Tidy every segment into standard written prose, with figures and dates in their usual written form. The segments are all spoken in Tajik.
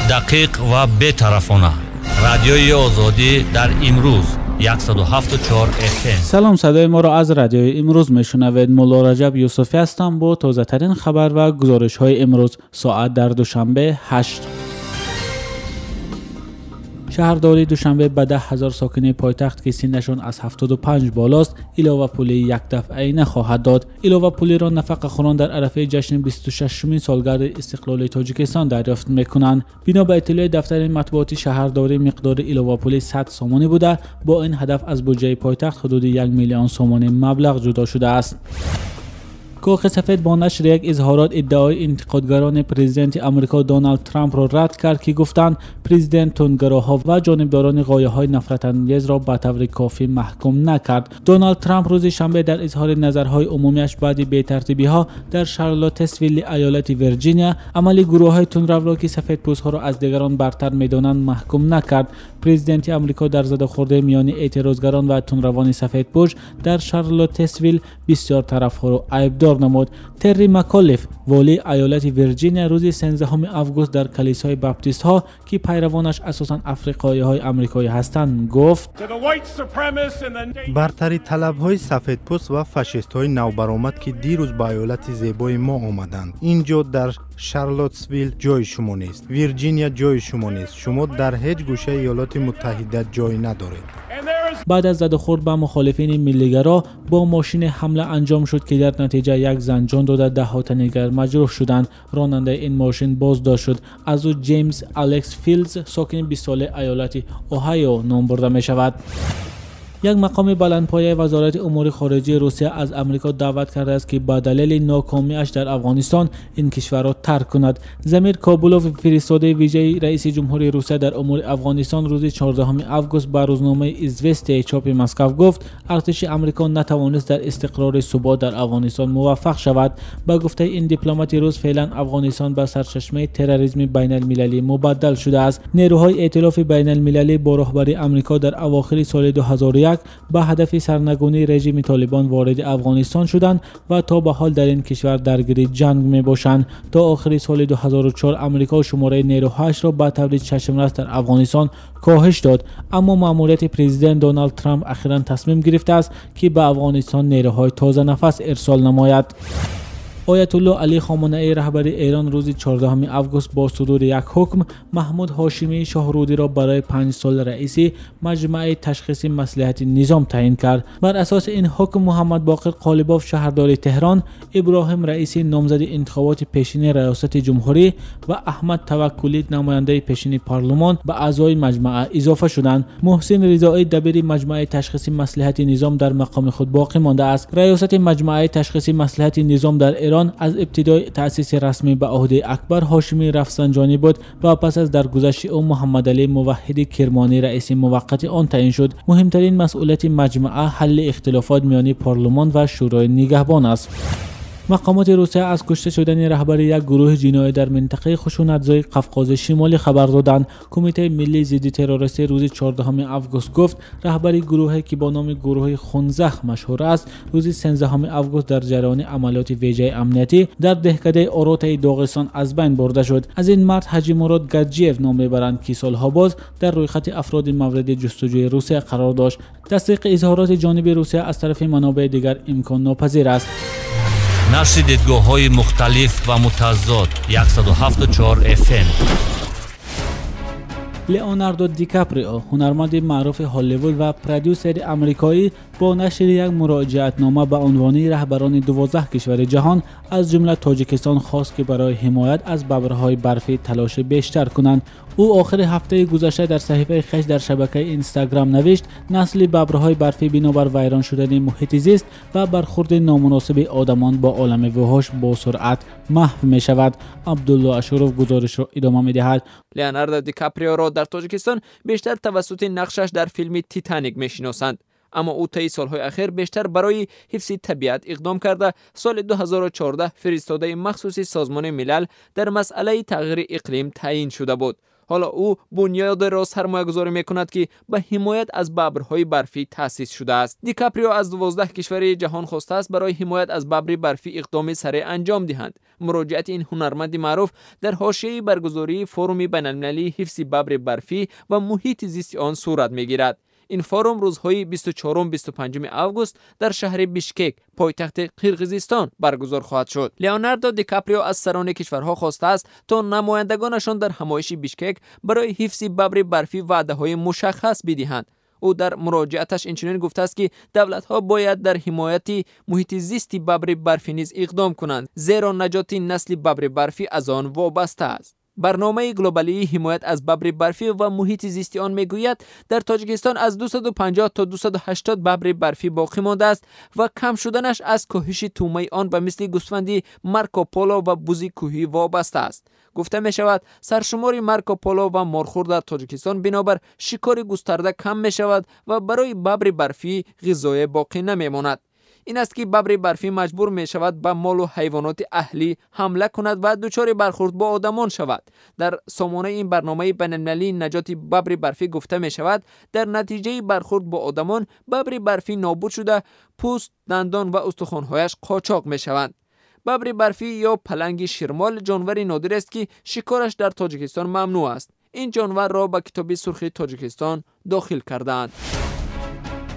Дақиқ ва бетарафона. Радиои Озодӣ дар имрӯз 107.4 FM. Салом, садои моро аз радиои имрӯз мешунавед. Мулло Раҷаб Юсуфӣ ҳастам бо тозатарин хабар ва гузоришҳои имрӯз. Соат дар Душанбе 8. Шаҳрдории Душанбе ба 10 000 сокини пойтахт, ки синнашон аз 75 болост, иловапулии якдафъаӣ нахоҳад дод. Иловапулиро нафақахӯрон дар арафаи ҷашни 26-умин солгарди истиқлоли Тоҷикистон дарёфт мекунанд. Бино ба иттилои дафтари матбуоти шаҳрдорӣ, миқдори иловапулӣ 100 сомонӣ буда, бо ин ҳадаф аз буҷаи пойтахт ҳудуди 1 миллион сомонӣ маблағ ҷудо шудааст. Кохи Сафед бо нашри як изҳорот иддаои интиқодгарони президенти Амрико Доналд Трампро рад кард, ки гуфтанд, президент тундгароҳо ва ҷонибдорони ғояҳои нафратангезро ба таври кофӣ маҳкум накард. Доналд Трамп рӯзи шанбе дар изҳори назарҳои умумиаш баъди бетартибиҳо дар Шарлотсвилли иёлати Вирҷиния амали гурӯҳҳои тундравро, ки сафедпӯстҳоро аз дигарон бартар медонанд, маҳкум накард. Президенти Амрико дар задахӯрдаи миёни эътирозгарон ва тундравони сафедпӯш дар Шарлотсвилл бисёр тарафҳоро айбдор намуд. Терри Маколиф, волии иёлати Вирҷиния, рӯзи 13 август дар калисои баптистҳо, ки пайравонаш асосан африқоиҳои амрикоӣ ҳастанд, гуфт: Бартариталабҳои сафедпӯст ва фашистҳои навбаромад, ки дирӯз ба иёлати зебои мо омаданд, ин ҷо дар Шарлотсвилл ҷои шумо нест, Вирҷиния ҷои шумо нест, шумо дар ҳеҷ гӯшаи Иёлоти Муттаҳида ҷой надоред. Баъд аз задухӯрд ба мухолифини миллигаро бо мошине ҳамла анҷом шуд, ки дар натиҷа як зан ҷон дода, даҳҳо тани дигар маҷрӯҳ шуданд. Ронандаи ин мошин боздошт шуд. Аз ӯ Ҷеймс Алекс Филдз, сокини 20-солаи иёлати Оҳайо, ном бурда мешавад. Як мақоми баландпояи Вазорати умури хориҷии Русия аз Амрико даъват кардааст, ки ба далели нокомиаш дар Афғонистон ин кишварро тарк кунад. Замир Кобулов, фиристодаи вижаи раиси ҷумҳури Русия дар умури Афғонистон, рӯзи 14 август ба рӯзномаи «Известия» чопи Москав гуфт, артиши Амрико натавонист дар истиқрори субот дар Афғонистон муваффақ шавад. Ба гуфтаи ин дипломати рус, феълан Афғонистон ба сарчашмаи терроризми байналмилалӣ мубаддал шудааст. Нерӯҳои эътилофи байналмилалӣ бо роҳбарии Амрико дар авохири соли 2001 ба ҳадафи сарнагунии режими Толибон вориди Афғонистон шуданд ва то ба ҳол дар ин кишвар даргири ҷанг мебошанд. То охири соли 2004 Амрико шумораи нерӯҳояшро ба таври чашмрас дар Афғонистон коҳиш дод, аммо маъмурияти президент Доналд Трамп ахиран тасмим гирифтааст, ки ба Афғонистон нерӯҳои тозанафас ирсол намояд. Оятулло Алӣ Хоманаӣ, раҳбари Эрон, рӯзи 14 август бо судури як ҳукм Маҳмуд Ҳошимии Шоҳрудиро барои 5 сол раиси Маҷмаи ташхиси маслиҳати низом таъин кард. Бар асоси ин ҳукм, Муҳаммад Боқир Қолибоф, шаҳрдори Теҳрон, Иброҳим Раисӣ, номзади интихоботи пешини раёсати ҷумҳурӣ, ва Аҳмад Таваккулӣ, намояндаи пешини парлумон, ба аъзои маҷмаъа изофа шуданд. Муҳсин Ризоӣ, дабири Маҷмаи ташхиси маслиҳати низом, дар мақоми худ боқӣ мондааст. Раёсати Маҷмаи ташхиси маслиҳати низом дар Эрон аз ибтидои таъсиси расмӣ ба ӯҳдаи Акбар Ҳошимӣ Рафсанҷонӣ буд ва пас аз даргузашти ӯ Муҳаммадалӣ Муваҳҳиди Кирмонӣ раиси муваққати он таъин шуд. Муҳимтарин масъулияти маҷмаъа ҳалли ихтилофот миёни парлумон ва Шӯрои нигаҳбон аст. Мақомоти Русия аз кушта шудани раҳбари як гурӯҳи ҷиноӣ дар минтақаи хушунатзои Қафқози Шимолӣ хабар доданд. Кумитаи миллии зидди террористӣ рӯзи 14 август гуфт, раҳбари гурӯҳе, ки бо номи гурӯҳи Хунзах машҳур аст, рӯзи 13 август дар ҷараёни амалиёти вежаи амниятӣ дар деҳкадаи Оротаи Доғистон аз байн бурда шуд. Аз ин мард Ҳаҷимурод Гаджиев ном мебаранд, ки солҳо боз дар рӯйхати афроди мавриди ҷустуҷӯи Русия қарор дошт. Тасдиқи изҳороти ҷониби Русия аз тарафи манобеи дигар имконнопазир аст. Нашри дидгоҳҳои мухталиф ва мутазод, 107.4 FM. Леонардо Ди Каприо, ҳунарманди маъруфи Ҳолливуд ва продюсери амрикоӣ, бо нашри як муроҷиатнома ба унвони раҳбарони 12 кишвари ҷаҳон, аз ҷумла Тоҷикистон, хост, ки барои ҳимоят аз бабрҳои барфӣ талоши бештар кунанд. Ӯ охири ҳафтаи гузашта дар саҳифаи хеш дар шабакаи Инстаграм навишт, насли бабрҳои барфӣ бинобар вайрон шудани муҳити зист ва бархурди номуносиби одамон бо олами вуҳуш бо суръат маҳв мешавад. Абдулло Ашуров гузоришро идома медиҳад. Леонардо Ди Каприоро дар Тоҷикистон бештар тавассути нақшаш дар филми «Титаник» мешиносанд, аммо ӯ таи солҳои ахир бештар барои ҳифзи табиат иқдом карда, соли 2014 фиристодаи махсуси Созмони Милал дар масъалаи тағйири иқлим таъин шуда буд. Ҳоло ӯ бунёдеро сармоягузорӣ мекунад, ки ба ҳимоят аз бабрҳои барфӣ таъсис шудааст. Ди Каприо аз 12 кишвари ҷаҳон хостааст барои ҳимоят аз бабри барфӣ иқдоми сареъ анҷом диҳанд. Муроҷиати ин ҳунарманди маъруф дар ҳошияи баргузории форуми байналмилалии ҳифзи бабри барфӣ ва муҳити зисти он сурат мегирад. Ин форум рӯзҳои 24-25 август дар шаҳри Бишкек, пойтахти Қирғизистон, баргузор хоҳад шуд. Леонардо Ди Каприо аз сарони кишварҳо хостааст, то намояндагонашон дар ҳамоиши Бишкек барои ҳифзи бабри барфӣ ваъдаҳои мушаххас бидиҳанд. Ӯ дар муроҷиаташ инчунин гуфтааст, ки давлатҳо бояд дар ҳимояти муҳити зисти бабри барфӣ низ иқдом кунанд, зеро наҷоти насли бабри барфӣ аз он вобаста аст. Барномаи глобалии ҳимоят аз бабри барфӣ ва муҳити зисти он мегӯяд, дар Тоҷикистон аз 250 то 280 бабри барфӣ боқӣ мондааст ва кам шуданаш аз коҳиши тӯъмаи он ба мисли гӯсфанди Марко Поло ва бузи кӯҳӣ вобаста аст. Гуфта мешавад, саршумори Марко Поло ва морхӯр дар Тоҷикистон бинобар шикори густарда кам мешавад ва барои бабри барфӣ ғизое боқӣ намемонад. Ин аст ки бабри барфӣ маҷбур мешавад ба молу ҳайвоноти аҳлӣ ҳамла кунад ва дучори бархӯрд бо одамон шавад. Дар сомонаи ин барномаи байналмилалии наҷоти бабри барфӣ гуфта мешавад, дар натиҷаи бархӯрд бо одамон бабри барфӣ нобуд шуда, пӯст, дандон ва устухонҳояш қочоқ мешаванд. Бабри барфӣ ё паланги ширмол ҷонвари нодир аст, ки шикораш дар Тоҷикистон мамнӯъ аст. Ин ҷонварро ба Китоби сурхи Тоҷикистон дохил кардаанд.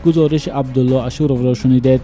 Гузориши Абдулло Ашуровро шунидед.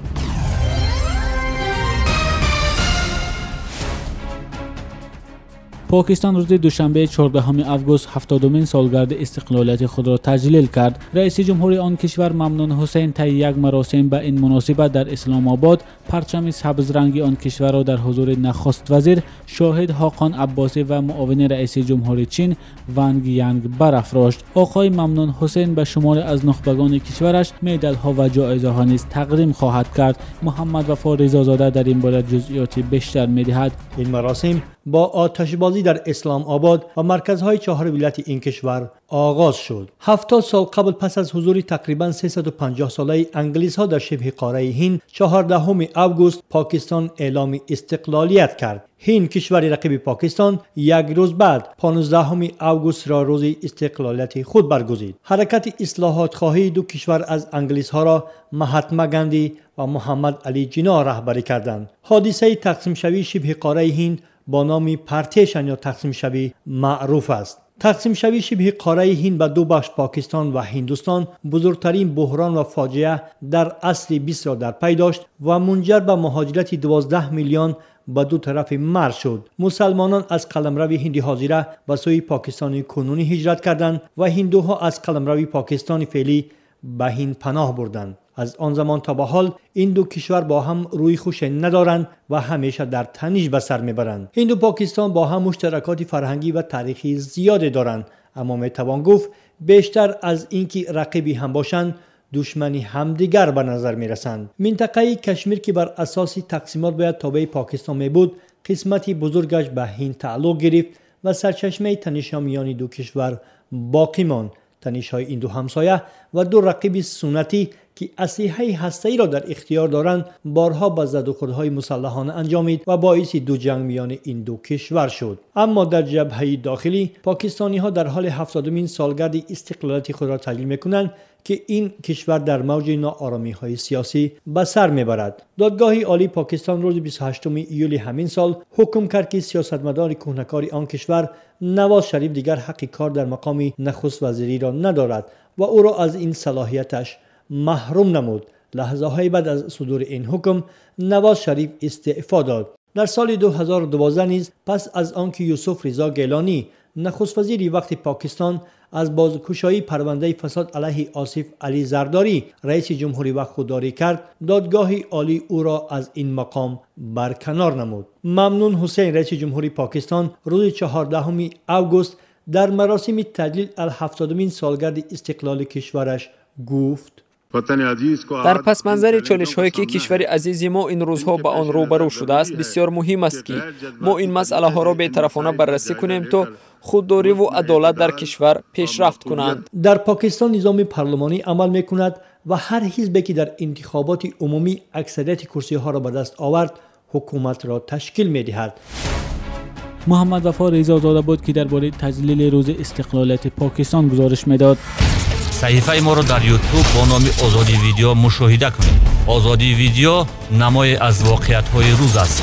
Покистон рӯзи душанбе 14 август 70-умин солгарди истиқлолияти худро таҷлил кард. Раиси ҷумҳури он кишвар Мамнун Ҳусейн таи як маросим ба ин муносибат дар Исломобод парчами сабзранги он кишварро дар ҳузури нахуствазир Шоҳид Ҳоқон Аббосӣ ва муовини раиси ҷумҳури Чин Ванг Янг барафрошт. Оқои Мамнун Ҳусейн ба шумори аз нухбагони кишвараш медалҳо ва ҷоизаҳо низ тақдим хоҳад кард. Муҳаммад Вафо Ризозода дар ин бора ҷузъиёти бештар медиҳад. Ин маросим бо оташбозӣ дар Исломобод ва марказҳои чаҳор вилояти ин кишвар оғоз шуд. 70 сол қабл пас аз ҳузури тақрибан 350 солаи англисҳо дар шибҳи қораи Ҳинд, 14 август Покистон эъломи истиқлолият кард. Ҳинд, кишвари рақиби Покистон, як рӯз баъд 15 августро рӯзи истиқлолияти худ баргузид. Ҳаракати ислоҳотхоҳии ду кишвар аз англисҳоро Маҳатма Ганди ва Муҳаммад Али Ҷиноҳ раҳбарӣ карданд. Ҳодисаи тақсимшавии шибҳи қораи Ҳинд бо номи партишн ё тақсимшавӣ маъруф аст. Тақсимшавии шибҳи қораи Ҳинд ба ду бахш, Покистон ва Ҳиндустон, бузургтарин буҳрон ва фоҷиа дар асри 20-ро дар пай дошт ва мунҷар ба муҳоҷирати 12 миллион ба ду тарафи марз шуд. Мусалмонон аз қаламрави Ҳинди ҳозира ба сӯи Покистони кунунӣ ҳиҷрат карданд ва ҳиндуҳо аз қаламрави Покистони феълӣ ба Ҳинд паноҳ бурданд. Аз он замон то ба ҳол ин ду кишвар бо ҳам рӯи хуше надоранд ва ҳамеша дар таниш ба сар мебаранд. Ҳинду Покистон бо ҳам муштаракоти фарҳангӣ ва таърихии зиёде доранд, аммо метавон гуфт бештар аз ин ки рақиби ҳам бошанд, душмани ҳамдигар ба назар мерасанд. Минтақаи Кашмир, ки бар асоси тақсимот бояд тобеи Покистон мебуд, қисмати бузургаш ба Ҳинд тааллуқ гирифт ва сарчашмаи танишҳо миёни ду кишвар боқӣ монд. Танишҳои ин ду ҳамсоя ва ду рақиби суннатӣ, ки аслиҳаи ҳастаиро дар ихтиёр доранд, борҳо ба задухӯрдҳои мусаллаҳона анҷомид ва боиси ду ҷанг миёни ин ду кишвар шуд. Аммо дар ҷабҳаи дохилӣ покистониҳо дар ҳоли 70-умин солгарди истиқлолияти худро таҷлил мекунанд, ки ин кишвар дар мавҷи нооромиҳои сиёсӣ ба сар мебарад. Додгоҳи олии Покистон рӯзи 28 июли ҳамин сол ҳукм кард, ки сиёсатмадори кӯҳнакори он кишвар Навоз Шариф дигар ҳаққи кор дар мақоми нахуствазириро надорад ва ӯро аз ин салоҳияташ маҳрум намуд. Лаҳзаҳои баъд аз судури ин ҳукм Навоз Шариф истеъфо дод. Дар соли 2012 низ пас аз он ки Юсуф Ризо Гелонӣ, нахуствазири вақти Покистон, аз бозкушоии парвандаи фасод алайҳи Осиф Али Зардорӣ, раиси ҷумҳури вақт худдорӣ кард, додгоҳи олӣ ӯро аз ин мақом барканор намуд. Мамнун Ҳусейн, раиси ҷумҳури Покистон, рӯзи 14 август дар маросими таҷлил ал 70-умин солгарди истиқлоли кишвараш гуфт: Дар пасманзари чолишҳое ки кишвари азизи мо ин рӯзҳо ба он рӯбарӯ шудааст, бисёр муҳим аст, ки мо ин масъалаҳоро бетарафона баррасӣ кунем, то худдориву адолат дар кишвар пешрафт кунанд. Дар Покистон низоми парлумонӣ амал мекунад ва ҳар ҳизбе ки дар интихоботи умумӣ аксарияти курсиҳоро ба даст овард, ҳукуматро ташкил медиҳад. Муҳаммад Вафо Ризозода буд, ки дар бораи таҷлили рӯзи истиқлолияти Покистон гузориш медод. Саҳифаи моро дар Ютуб бо номи Озодӣ Видео мушоҳида кунед. Озодӣ Видео намое аз воқеиятҳои рӯз аст.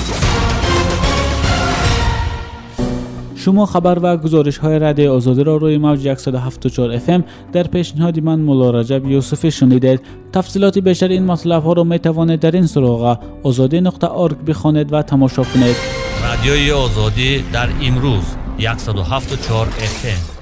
Шумо хабар ва гузоришҳои Радиои Озодиро рӯи мавҷи 107.4 FM дар пешниҳоди ман Мулло Раҷаб Юсуфӣ шунидед. Тафсилоти бештари ин матлабҳоро метавонед дар ин суроға ozodi.org бихонед ва тамошо кунед. Радиои Озодӣ дар имрӯз 107.4 FM.